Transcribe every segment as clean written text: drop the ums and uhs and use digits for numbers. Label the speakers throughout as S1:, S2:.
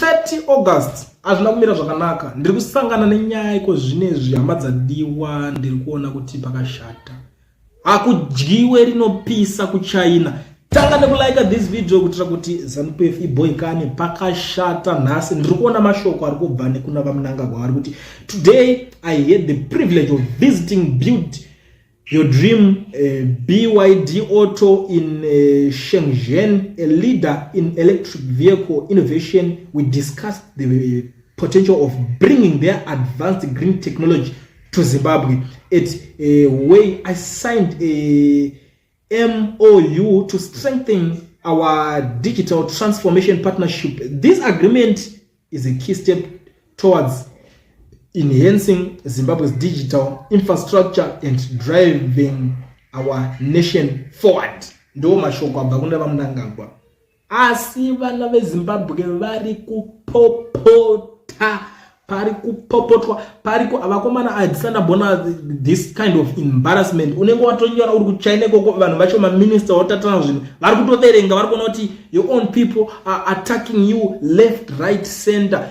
S1: 30 August hazvina kumira zvakanaka. Ndiri kusangana nenyaya iko zvinezvi hama dzadiwa, ndiri kuona kuti pakashata. Hakudyiwe rinopisa kuChina. Tanga nekulike this video kuitira kuti ZANU-PF iboikane. Pakashata nhasi. Ndiri kuona mashoko ari kubva nekuna VaMnangagwa vari kuti today I had the privilege of visiting build Your dream BYD Auto in Shenzhen, a leader in electric vehicle innovation. We discussed the potential of bringing their advanced green technology to Zimbabwe. At Huawei, I signed a MOU to strengthen our digital transformation partnership. This agreement is a key step towards enhancing Zimbabwe's digital infrastructure and driving our nation forward. Ndo mashoko abva kuna VaMnangagwa. Asi vana veZimbabwe vari kupopota, pari kupopotwa, pari vakomana hadisandambona this kind of embarrassment. Unenge watonyora uri kuChina ikoko, vanhu vacho maminista wotatana zvinhu vari kutoverenga, vari kuona kuti your own people are attacking you left, right, center.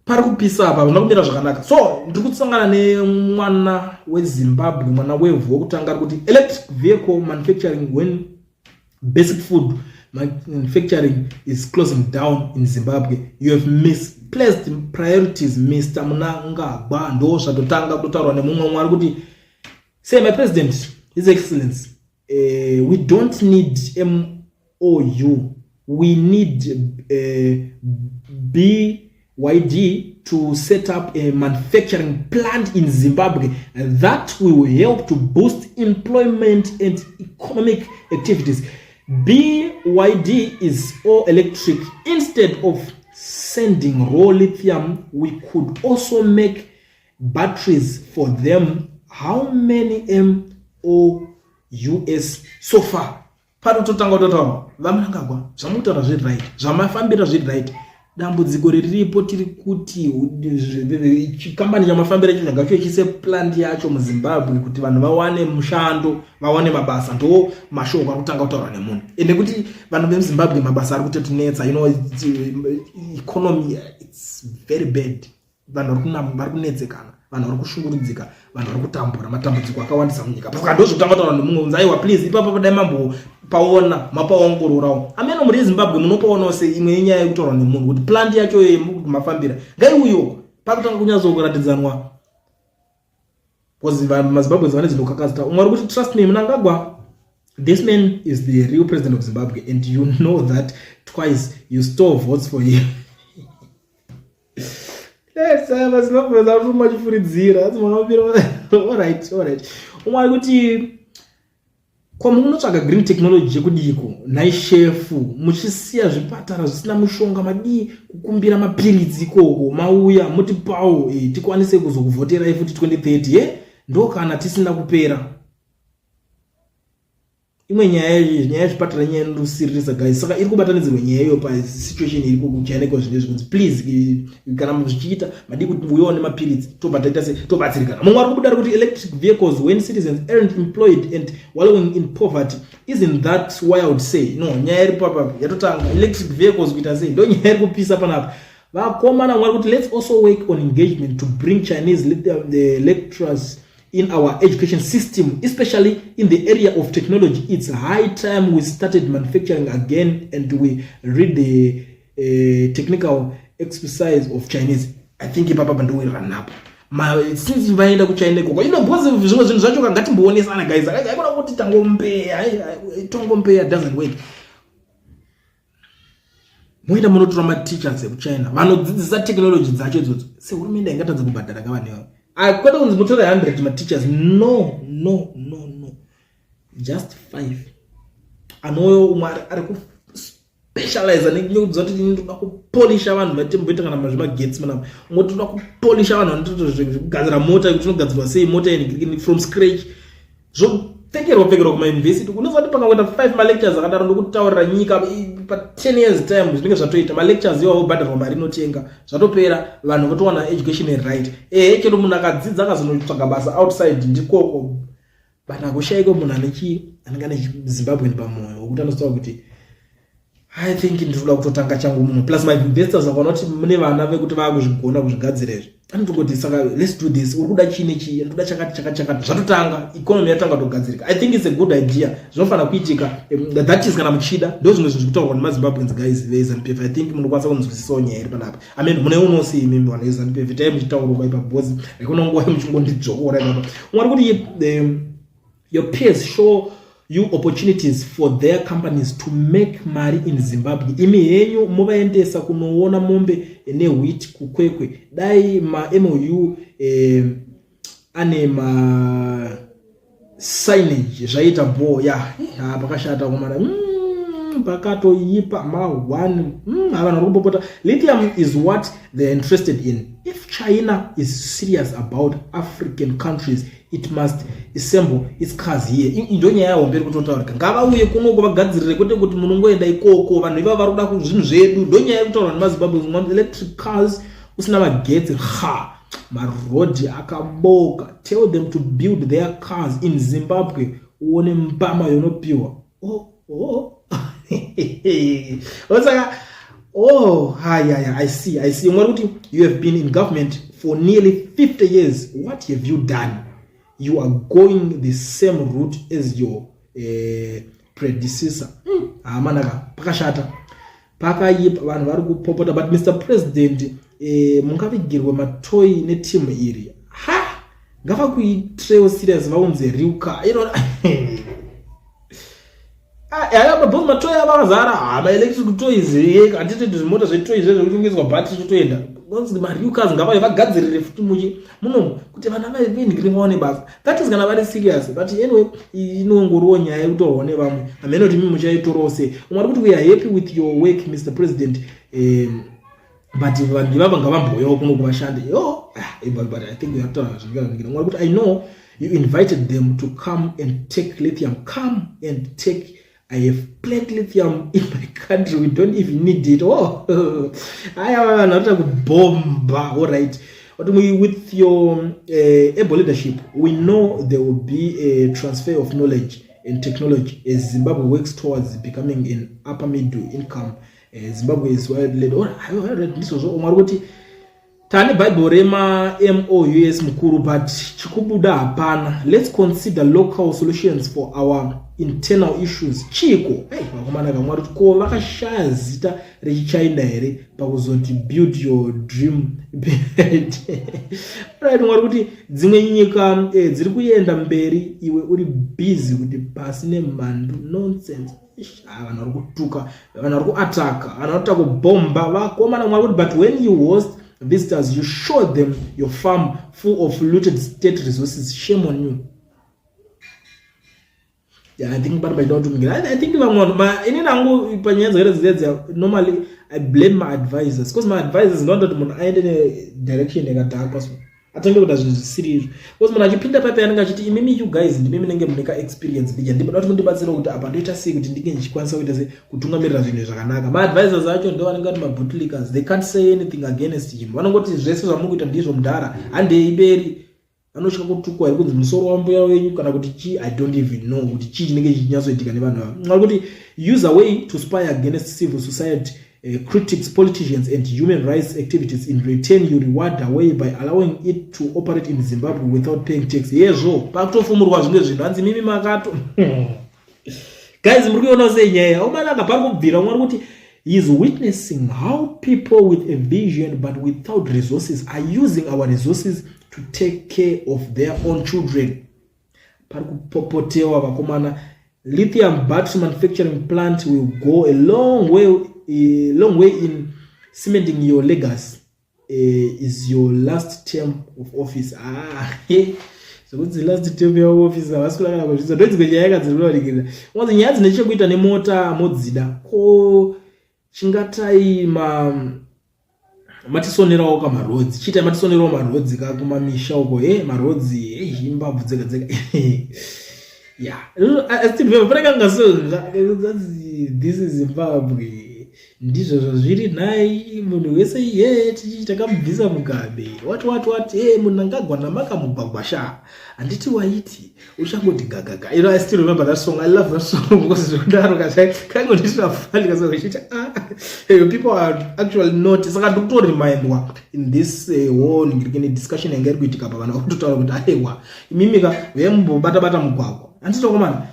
S1: Pari kupisa apa, hazvina kumira zvakanaka. So ndiri kusangana nemwana weZimbabwe, mwana wevhu wekutanga, ari kuti electric vehicle manufacturing when basic food manufacturing is closing down in Zimbabwe. You have misplaced priorities, Mr. Mnangagwa. Ndo zvatotanga kutotaurwa nemumwe mwe ari kuti say, my president, his excellence, we don't need MOU, we need BYD to set up a manufacturing plant in Zimbabwe that will help to boost employment and economic activities. BYD is all electric. Instead of sending raw lithium, we could also make batteries for them. How many MOUs so far? Panototanga kutotaura VaMnangagwa, zvamutaura zviri right, zvamafambira zviri right. Dambudziko riripo, tiri kuti chikambani chamafambira icho ngacho chiise plant yacho muZimbabwe kuti vanhu vawane mushando, vawane mabasa. Ndo mashoko ari kutanga kutaura nemunhu. Ende kuti vanhu vemuZimbabwe mabasa ari kutotinetsa, economy, it's very bad. Vanhu vari kunetsekana, vanhu vari kushungurudzika, vanhu vari kutambura, matambudziko akawandisa munyika. Saka ndozvekutanga kutaura nemumwe unzi aiwa, please, ipapo dai mambopaona, mapaongororawo. Ameno muri yeZimbabwe munopaonawo sei imwe yenyaya yekutaura nemunhu kuti plant yacho mafambira ngaiuyoko. Pakutanga kunyatsokuratidzanwa because maZimbabweans vane dzinokakazita. Umwe ari kuti, trust me, Mnangagwa, this man is the real president of Zimbabwe and you know that twice you stole votes for him. Yes, maZimbabwe aruma achifuridzira asi makambira. Alright. Umwe ari kuti, kwamunotsvaga green technology yekudiko nhai shefu, muchisiya zvipatara zvisina mushonga? Madii kukumbira mapiritsi ikoko, mauya mutipawo tikwanise kuzokuvhoterai futi 2030 ye? Ndo kana tisina kupera. Imwe nyaya, nyaya yezvipatara, nyaya inosiririsa, guys. Saka iri kubatanidzirwa nyaya iyo pasituation iri kuChina zvinezvi, kunzi please, kana zvichiita, madii kuti uyewo nemapiritsi, tobva taita se tobatsirikana. Mumwe ari kubuda ari kuti electric vehicles when citizens aren't employed and wallowing in poverty, isn't that why? I would say no. Nyaya iri papa yatotanga, electric vehicles kuita sei, ndo nyaya iri kupisa panapa, vakomana. Mumwe ari kuti let's also work on engagement to bring Chinese the lecturers in our education system, especially in the area of technology. It's high time we started manufacturing again and we read the technical expertise of Chinese. I think ipapa pandowirirana napo. Since vaenda kuChina ikoko, because zvimwe zvinhu zvacho kangatimboonesana, guys. Aikona kuti tangombeya tongombeya doesn't work. Moenda munotora mateachers ekuChina vanodzidzisa technology dzacho idzodzo. Sehurumende haingatadza kubhadhara kavanhu ivavo. Kwete kunzi mutore 100 mateachers. No, no, no, no, just five anoyo umwe ari kuspecializa nekuziva kuti ndoda kupolisha vanhu vatimboita kana zvemagetsi manapa, umwe toda kupolisha vanhu vanotoita zvekugadzira mota, kuti inogadzirwa sei mota from scratch, zvopfekerwa pfekerwa kumauniversity. Unoziva kuti pakangoita five malectures akadaro, ndokutaurira nyika, pa10 years time zvinenge zvatoita. Malectures iwawo bhadharwa mari inotenga, zvatopera, vanhu votowana education right. Ehe, chero munhu akadzidza akazonotsvaga basa outside ndikoko, but hakushayiko munhu anenge ane Zimbabwean pamwoyo wekuti anoziva kuti I think ndiri kuda kutotanga changu muno, plus my investors vakaona kuti mune vana vekuti vaakuzvigona kuzvigadzira izvi, anotongoti, "Saka let's do this. Uri kuda chii nechii? Ndoda chakati, chakati, chakati." Zvatotanga, economy yatanga kutogadzirika. I think it's a good idea, zvinofanira kuitika. That is kana muchida. Ndo zvimwe zvinhu zvekutaurwa nemaZimbabweans, guys veZANU PF. I think munokwanisa kunzwisisawo nyaya iri panapa. I mean, mune unosi imimi vanhu veZANU PF, tai muchitaurwa ipa bhozi rekuna nguva muchingondidzvokora ipapa. Umwari kuti your peers show you opportunities for their companies to make mari in Zimbabwe, imi henyu muvaendesa kunoona mombe newheat kuKwekwe. Dai maMOU ane ma signage zvaita bo ya. Pakashata komana, pakatoipa ma1. Vanhu vari kupopota. Lithium is what they are interested in. If China is serious about African countries, it must assemble its cars here. Ndo nyaya yahombe iri kutotaurika. Ngavauye kunoko vagadzirire, kwete kuti munongoenda ikoko. Vanhu ivava vari kuda zvinhu zvedu. Ndo nyaya yekutaurwa nemaZimbabwe. Electric cars usina magetsi ha, marodhi akaboka. Tell them to build their cars in Zimbabwe, uone mbama yonopiwa. Oh. Saka, oh, hayaya, I see, I see. Mwari kuti you have been in government for nearly 50 years. What have you done? You are going the same route as your predecessor. Hamanaka, pakashata, pakaipa, vanhu vari kupopota. But Mr President, mungavigirwe matoyi netimu iri. Ha, ngavakuitirewo serious, vaunze real car. Aya mabhozi, matoyi ava akazara maelectric toys. Handiti zvimota zvetoys zvezvekutungidzwa bhatiri totoenda. Mareal cars ngavauye vagadzirire futi muchi munomu kuti vana venhikiri vaone basa. That is kana vari serious. But anyway, inongoriwo nyaya yekutorwa nevamwe. Hamene kuti imi muchaitorawo sei. Umwe ari kuti, "We are happy with your work, Mr President, but vanhu ivava ngavambouyawo kuno kuvashande." Yo, ah, but I think uyataura zvinganingira. Umwe ari kuti, "I know you invited them to come and take lithium. Come and take. I have plenty lithium in my country. We don't even need it." Oh, aya vanhu varikuita kubhomba. All right. But with your able leadership, we know there will be a transfer of knowledge and technology as Zimbabwe works towards becoming an upper middle income. Zimbabwe is well led. All right, ndizvozvo. Umwe ari kuti, "Tane bhaibheri rema-MOUs mukuru, but chikubuda hapana. Let's consider local solutions for our internal issues." Chiko, hey, vakomana kamwe kuti, ko vakashaya zita rechichina here pakuzoti build your dream bed? Right. Mwari kuti dzimwe nyika dziri kuenda mberi, iwe uri busy kuti pasi nemhandu. Nonsense. Ah, vanhu vari kutuka, vanhu vari kuataka, vanhu vari kuta kubhomba vakomana. Mwari kuti, "But when you host visitors, you show them your farm full of looted state resources. Shame on you." Yeah, I think pano paida kutumikira. I think vamwe vanhu, ini nangu panyaya dzakaita dziya dziya, normally I blame my advisors, because my advisors ndinoda kuti munhu aende nedirection yakadhakwa, so atange kuita zvinhu zvisiri izvo, because munhu achipinda paipa anenge achiti, "Imimi, you guys, ndimi munenge mune kaexperience bija, ndinoda kuti mundibatsire kuti apa ndoita sei kuti ndinge ndichikwanisa kuita sei kutungamirira zvinhu zvakanaka." Maadvisors acho ndo vanenge vari mabootlickers. They can't say anything against him. Vanongoti, "Zvese zvamuri kuita ndizvo mudhara, handei mberi." Vanotya kutukwa here kunzi musoro wambuya wenyu kana kuti chii? I don't even know kuti chii chinenge chichinyatsoitika nevanhu ava. Vari kuti, "Use a way to spy against civil society critics, politicians and human rights activities. In return, you reward away by allowing it to operate in Zimbabwe without paying tax." Yezvo pakutofumurwa zvimwe zvinhu, hanzi mimi makato. Guys, muri kuionawo sei nyaya? Umanaka, pari kubvira. Umwe ari kuti he is witnessing how people with a vision but without resources are using our resources to take care of their own children. Pari kupopotewa vakomana. Lithium battery manufacturing plant will go a long way in cementing your legacy. Is your last term of office. Ah, zvokunzi last term yaoffice havasi kuda kana kuzvisa. Ndodzimwe nyaya yakadziri kudarikirira. Wanzi nyaya dzine chekuita nemota modzida ko chingatai ma matisonerawo kamarodzi, chiitai matisonerawo marodzi kakumamisha uko e marodzi eimbabvu dzega dzega. Yeah, I still remember panakanga so, this is Zimbabwe. Ndizvo zvazviri nhai munhu wese ye tichi takamubvisa Mugabe what what what e Mnangagwa namakamugwagwa sha handiti waiti uchangoti gagaga. You know, I still remember that song. I love that song because zvekudaro kaingondisira fani kasong ichiita ah, people are actually not. Saka ndikutoremindwa in this whole ngirikini discussion yanga iri kuitika pa vanhu vakutotaura kuti aiwa imimika vembobata bata mugwagwa handiti vakomana.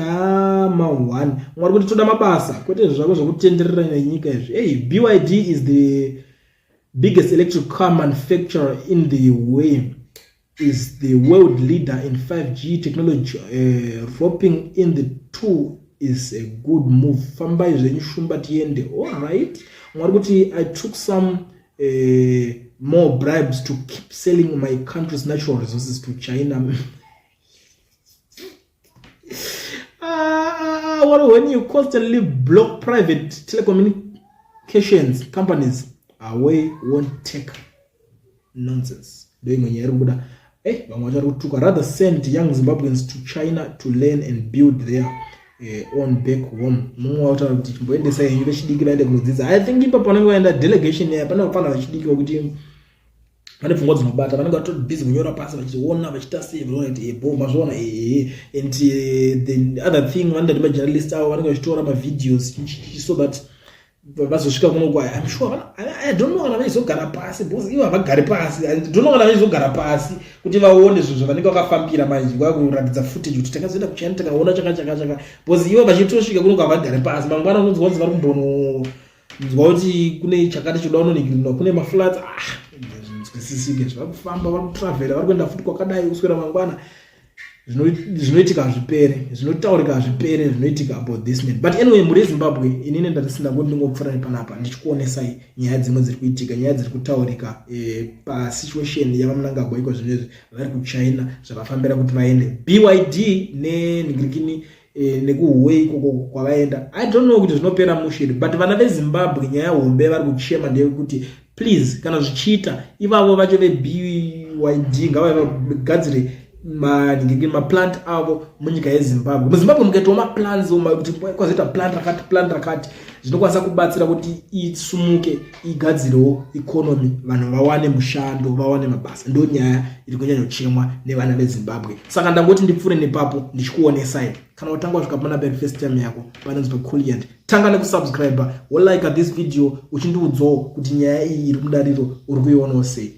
S1: Ah, ma1 mwari kuti toda mabasa kwete zvako zvekutenderera nenyika izvi. Hey, BYD is the biggest electric car manufacturer in the way, is the world leader in 5G technology. Roping in the two is a good move. Fambai zvenyu shumba tiende. All right, mwari kuti I took some more bribes to keep selling my country's natural resources to China. Ah, what when you constantly block private telecommunications companies away won't take nonsense. Ndo imwe nyaya iri kubuda. Vamwe vacho vari kutuka. Rather send young Zimbabweans to China to learn and build their own back home. Mumwe wautaura kuti chimboendesai henyu vechidiki vaende kunodzidza. I think ipapo panenge vaenda delegation yaya pane vafana vechidiki vekuti vane pfungwa dzinobata, vanenge vatori busy kunyora pasi vachiona vachiita sei vaona kuti bo mazviona ehe. And the other thing vanoita nemajournalist avo vanenge vachitora mavideos so that vazosvika kuno kwa I'm sure I don't know kana vaizogara pasi because ivo havagari pasi. I don't know kana vaizogara pasi kuti vaone zvinhu zvavanenge vakafambira manje kwakuratidza footage kuti takazoenda kuChina takaona chaka chaka chaka, because ivo vachitosvika kuno havagari pasi. Mangwana unonzwa kunzi vari kumbononzwa kuti kune chakati choda unoningirinwa kune maflats. Ah, zvinzwisisike zvari kufamba, vari kutravhera, vari kuenda futi kwakadai kuswera mangwana. Zvinoitika hazvipere, zvinotaurika hazvipere, zvinoitika about this man. But anyway, mhuri yeZimbabwe, inini ndati ndangoti ndingopfuura nepanapa ndichikuonesai nyaya dzimwe dziri kuitika, nyaya dziri kutaurika pasituation yavaMnangagwa iko zvinezvi vari kuChina, zvavafambira kuti vaende BYD nenhingirikini nekuHuawei ikoko kwavaenda. I don't know kuti zvinopera mushiri, but vana veZimbabwe nyaya hombe vari kuchema ndeyekuti please, kana zvichiita ivavo vacho veBYD ngavagadzire manhingirikini maplant avo munyika yeZimbabwe. MuZimbabwe mukaitawo maplans kuti kwazoita plant rakati, plant rakati, zvinokwanisa kubatsira kuti isumuke, igadzirewo economy, vanhu vawane mushando, vawane mabasa. Ndo nyaya iri kunyanyochemwa nevana veZimbabwe. Saka ndangoti ndipfuure nepapo ndichikuonesai. Kana utanga wasvika panapa first time yako panonzi paCuliant, tanga nekusubscribe, wolike this video, uchindiudzawo kuti nyaya iyi iri mudariro uri kuionawo sei.